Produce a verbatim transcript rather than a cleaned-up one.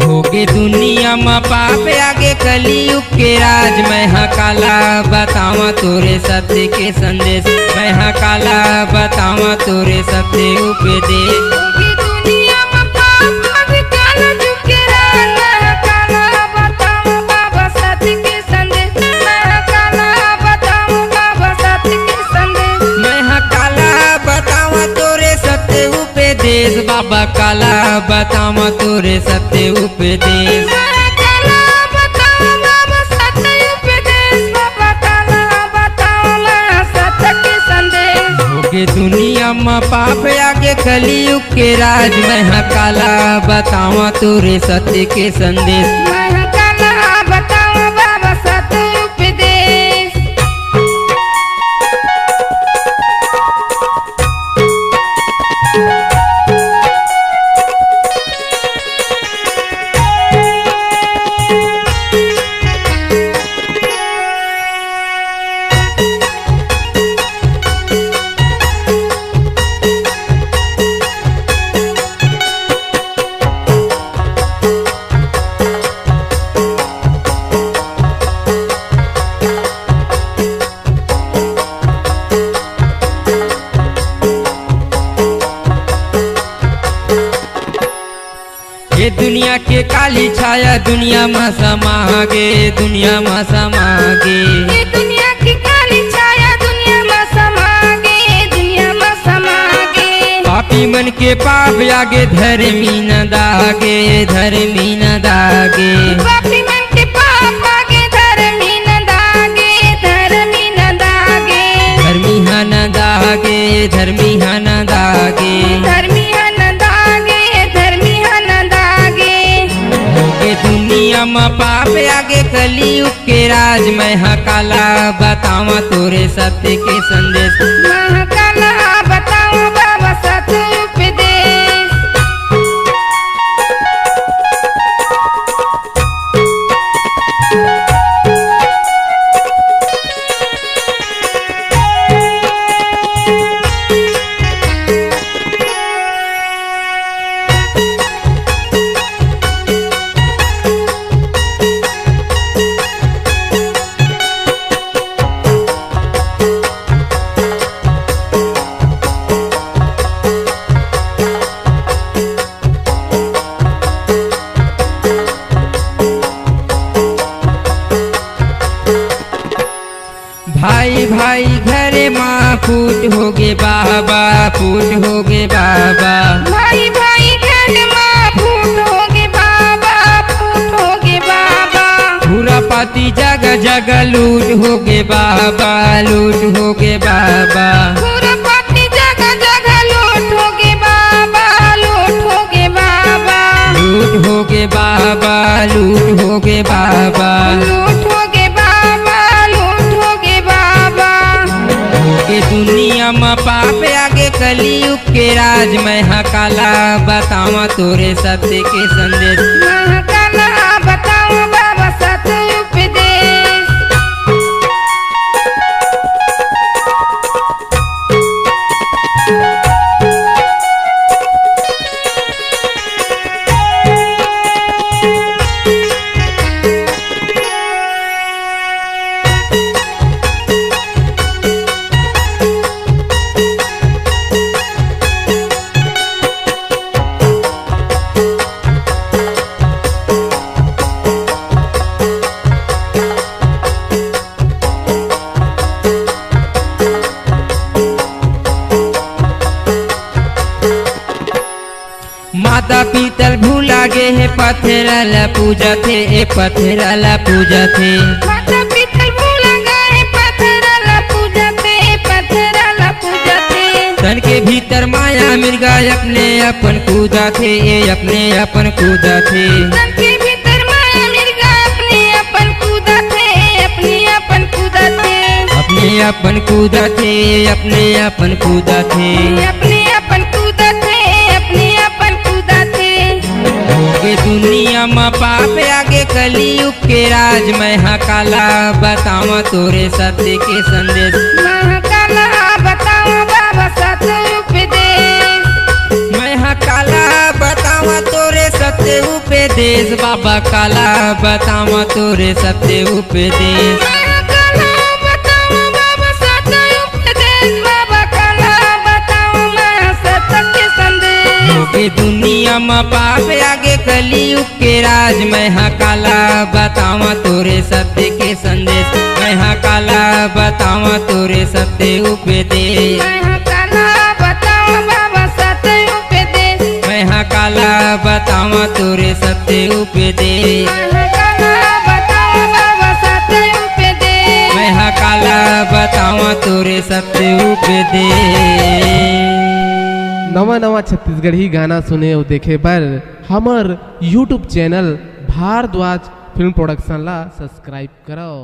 होगे दुनिया म पाप, आगे कलयुग के राज। मैं ह काला बतावं तोरे सत्य के संदेश, मैं ह काला बतावं तोरे सत्य उपदेश। होगे दुनिया म पाप, आगे कलयुग के राज। मैं ह काला बतावं बाबा सत्य के संदेश, मैं ह काला बतावं बाबा सत्य के संदेश। मैं ह काला बतावं तोरे सत्य उपदेश, बाबा काला बतावं तोरे सत्य उपदेश। मैं ह काला बतावं बाबा सत्य उपदेश, बाबा काला बतावं मैं ह सत्य के संदेश। होगे दुनिया म पाप, आगे कलयुग के राज। मैं ह काला बतावं तोरे सत्य के संदेश। मैं ह काला बतावं बाबा सत्य उपदेश। ये दुनिया के काली छाया दुनिया म समा गे, दुनिया म समा गे। ये दुनिया के काली छाया दुनिया म समा गे, दुनिया म समा गे। पापी मन के पाप आगे धर्मी न दागे, धर्मी न दागे। पापी मन के पाप आगे धर्मी न दागे, धर्मी न दागे। धर्मी ह न दागे, धर्मी ह न दागे। धर्मी ह न दागे, धर्मी ह न दागे। होगे दुनिया म पाप आगे कलयुग के राज। मैं ह काला बतावं तोरे सत्य के संदेश। मैं ह काला बतावं बाबा सत्य उपदेश। भाई भाई घरे मा फूट होगे बाबा, फूट होगे बाबा। भाई भाई घरे मा फूट होगे बाबा, फूट होगे बाबा। खुरापाती जगह जगह लूट होगे बाबा, लूट होगे बाबा। खुरापाती जगह जगह लूट होगे बाबा, लूट होगे बाबा। लूट होगे बाबा, लूट होगे बाबा। लूट होगे बाबा, लूट होगे बाबा। होगे दुनिया म पाप आगे कलयुग के राज। मैं ह काला बतावं तोरे सत्य के संदेश। मैं ह काला बतावं बाबा सत्य उपदेश। माता पीतल भूला गे हे, पथरा ला पूजथे, ए पथरा ला पूजथे। माता पीतल भूला गे हे, पथरा ला पूजथे, ए पथरा ला पूजथे। तन के भीतर माया मिर्गा अपने अपन कूदथे, ए अपने अपन कूदथे। तन के भीतर माया मिर्गा अपने अपन कूदथे, ए अपने अपन कूदथे। अपने अपन कूदथे, अपने अपन कूदथे। अपने अपन कूदथे, अपने अपन कूदथे। दुनिया म पाप आगे कलयुग के राज, मैं हा काला बतावा तोरे सत्य के संदेश। मैं हा काला बतावा बाबा सत्य उपदेश। मैं हा काला बतावा तोरे सत्य उपदेश, बाबा काला बतावा तोरे सत्य उपदेश। मैं हा काला बतावा बाबा सत्य उपदेश, बाबा काला बतावा मैं हा सत्य के संदेश। होगे दुनिया म पाप आगे कलयुग के राज, मैं हा काला बतावा तोरे सत्य के संदेश। मैं हा काला बतावा तोरे सत्य उपदेश। मैं हा काला बतावा बाबा सत्य उपदेश। मैं हा काला बतावा तोरे सत्य उपदेश। मैं हा काला बतावा बाबा सत्य उपदेश। मैं हा काला बतावा तोरे सत्य उपदेश। नवा नवा छत्तीसगढ़ी गाना सुने अउ देखे बर हमर YouTube channel Bhardwaj film production ला सब्सक्राइब करव।